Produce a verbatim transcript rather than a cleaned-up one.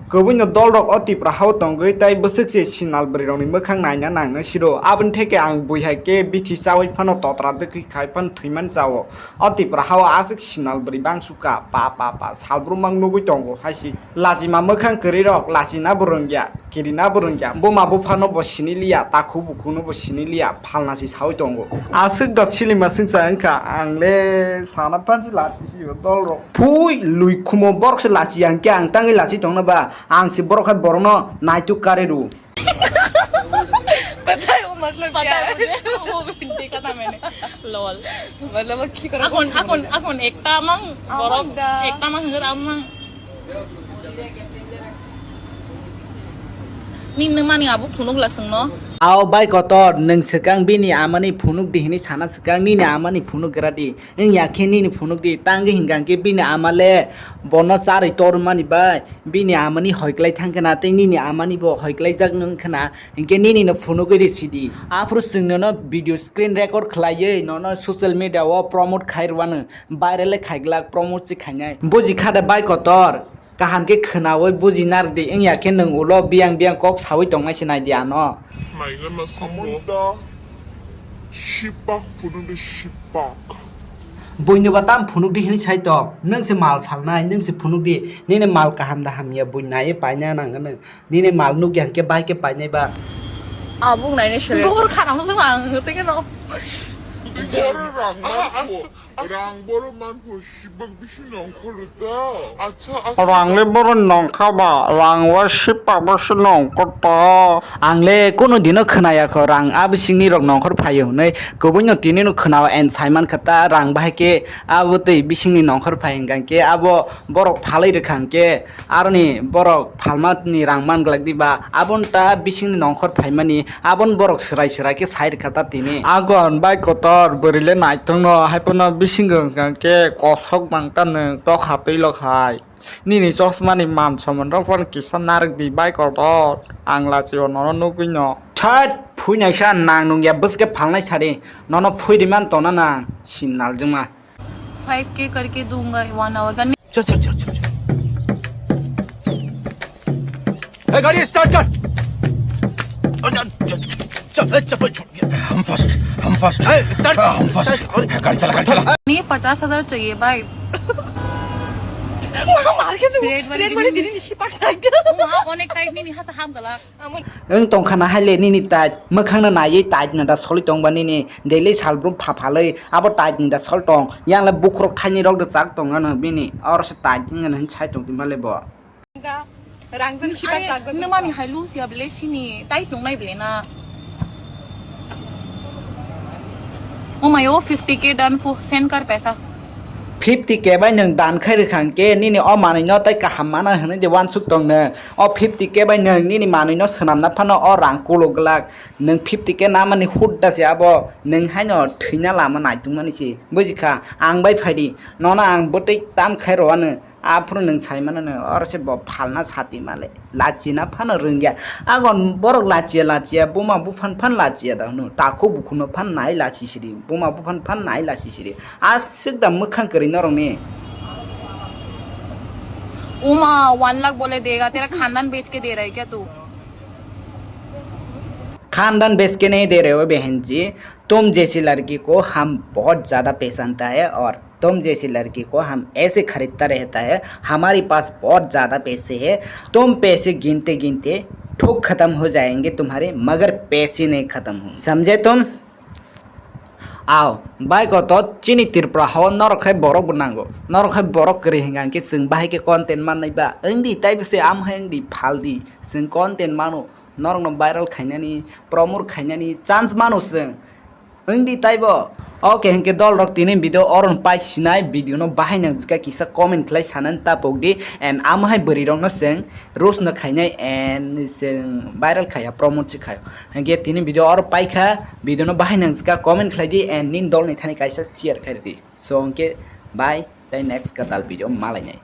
Kwbwino dolrok o Tipra hao tongwi tai bwswk se sinal bwrwirokni mwkhang naina nangna siro. Aboni theke ang bui hai khe bithi chawi phano totra dwkhwi khai phano thwiman chao. O Tipra hao aswk sinal bwrwi bangsu kha, pa, pa, pa, salbrum mang nugwi tongo hai se. Lachima mwkhang kwrwirok lachina bo rwngya, kirina bo rwngya. Buma buphano bo sini liya, takhu bukhuno bo sini liya, phalna se sawi tongo. Aswk da silima swngsa wngkha, ang le sana phansi lachi sio dolrok. Phui, lwi khumo borok se lachi yang khe ang tangwi lachi tongna ba, ang se borok hai borokno naituk kare rw. पता है वो मतलब क्या है? वो भी देखा था मैंने। Lol। मतलब वो की तरह akon akon akon ekta mang borok da. Ekta mang hwnkhe amang. Ni nung mani abo phunuk la sungno. Ao bai kotor, nwng swkang bini amani phunuk di hwnwi sana swkang, nini amani phunuk gra di. Wng ya khe nini phunuk di, tangwi hwnkha khe bini ama le bono charwi tormani bai, bini amani hoiklai thang khna tei nini amani bo hoiklaijak nwng khna, hinkhe nini no phunugwi risi di. Aphuru chwng nono video screen record khlaiwi nono social media o promote khai rwano, viral le khaiglak, promote se khainai. Buji kha de bai kotor? Kaham khe khwnaui buji narwk di, wng ya khe nwng ulo biyang biyang kok saui tongnai se nai di ano. Naina ma swngo. Amon da shipak phunuk di shipak. Buino ba tam phunuk di hwnwi sai tong, nwng se mal phalnai, nwng se phunuk di, nini mal kaham da hamya buino naiwi paina nang nw, nini mal nuk ya khe bai khe painai ba. Abuk naina sere. Bor khanam se mang teke no. Bor rang. Rang borok manpho sibak bisi nongkhoro ta. Acha, acha. Rang le borok nongkha ba, rang wa sibak bisi nongkho ta. Ang le kunu dino khwnaya kho, rang a bisingni rok nongkhor phaio hwnwi. Kubui no tini no khwnao and saiman kha ta, rang bahai khe abo tei bisingni nongkhor phai hwnkha khe abo borok phalwi rwkha hwnkhe, aroni borok phalmani rang man glak di ba, aboni ta bisingni nongkhor phaimani, aboni borok swrai swrai khe sai rwkha ta tini. Agon bai kotor bwrwi le naithok no, hai phano bisingo hwnkha khe kosok bang ta nwng tok hatwi lok hai. Nini chosmani man somon rok phano kisa narwk di bai kotor, ang lachio nono nugwi no. Thait, phuinaisa nang nung ya bwswk khe phalnai sari, nono phui ri man tona nang, sin naljwkma. Five K करके दूंगा one hour का। चल, चल, चल, चल, चल। ए, गाड़ी start कर। चल, ए, चप्पल छोड़ के। हम fast, हम fast। ए, start कर। हम fast। Start कर। गाड़ी चला, गाड़ी चला। नहीं, पचास हजार चाहिए भाई। मार के से रेड वाली रेड वाली दीदी ने शिपा खा गया। वहाँ अनेक टाइप नहीं, यहाँ से हम गला। Wng tongkha na hai le nini tait, mwkhang no naiwi tait no da soli tongba nini, daily salbrum phaphalwi abo tait ni da sol tong, yang le bukhurok thaini rok da chak tong ano bini, oro se tait wng no hin sai tong tongma le bo. Rang jani shipai kagba. Numa ni hai lu sia ble sini, tait nung nai ble na. Oh my, oh, fifty K done for, send kar paisa. Fifty K bai nwng dan khai rwkha hwnkhe nini o manwi no tei kaham mana hwnwi de uansuk tong nwng. O fifty K bai nwng nini manwi no swnamna phano o rang kulo glak. Nwng fifty K namani hudda se abo nwng haino thwina lama naitungmani se. Buji kha, ang bai phai di. Nono ang bwtwi tam khai rw ano. Aphuru nwng sai mano no, oro se bo phalna sati male. Lachina phano rwngya. Agon borok lachiya lachiya, buma buphan phan lachiya da hwno. Takhu bukhuno phan nai lachi sidi. Buma buphan phan nai lachi sidi. Aswk da mwkhang kwrwi norokni. Uma, one lakh बोले देगा, तेरा खानदान बेच के दे रहा है क्या तू? खानदान बेच के नहीं दे रहे हो बहन जी, तुम जैसी लड़की को हम बहुत ज़्यादा पसंद है और तुम जैसी लड़की को हम ऐसे खरीदता रहता है, हमारे पास बहुत ज़्यादा पैसे है, तुम पैसे गिनते गिनते ठोक खत्म हो जाएंगे तुम्हारे, मगर पैसे नहीं खत्म हो, समझे तुम? Ao, bai kotor chini Tripura hao norok khai borok bo nango. Norok khai borok kwrwi hwnkha hwnkhe chwng bahai khe content mannai ba. Wngdi taibo se amo hai wngdi phaldi. Chwng content mano. Norokno viral khainani, promote khainani chance mano chwng. Wngdi taibo. Okay, hwnkhe dolrok tini video oron pai sinai, video no bahai nangjwkha kisa comment khlai sanani tapokdi. And amo hai bwrwirokno chwng roast no khainai and chwng viral khaiya, promote se khaio. Hwnkhe tini video oro paikha, video no bahai nangjwkha comment khlai di and nini dolni thani kaisa share khai rwdi. So hwnkhe bye, tei next kwtal video malainai.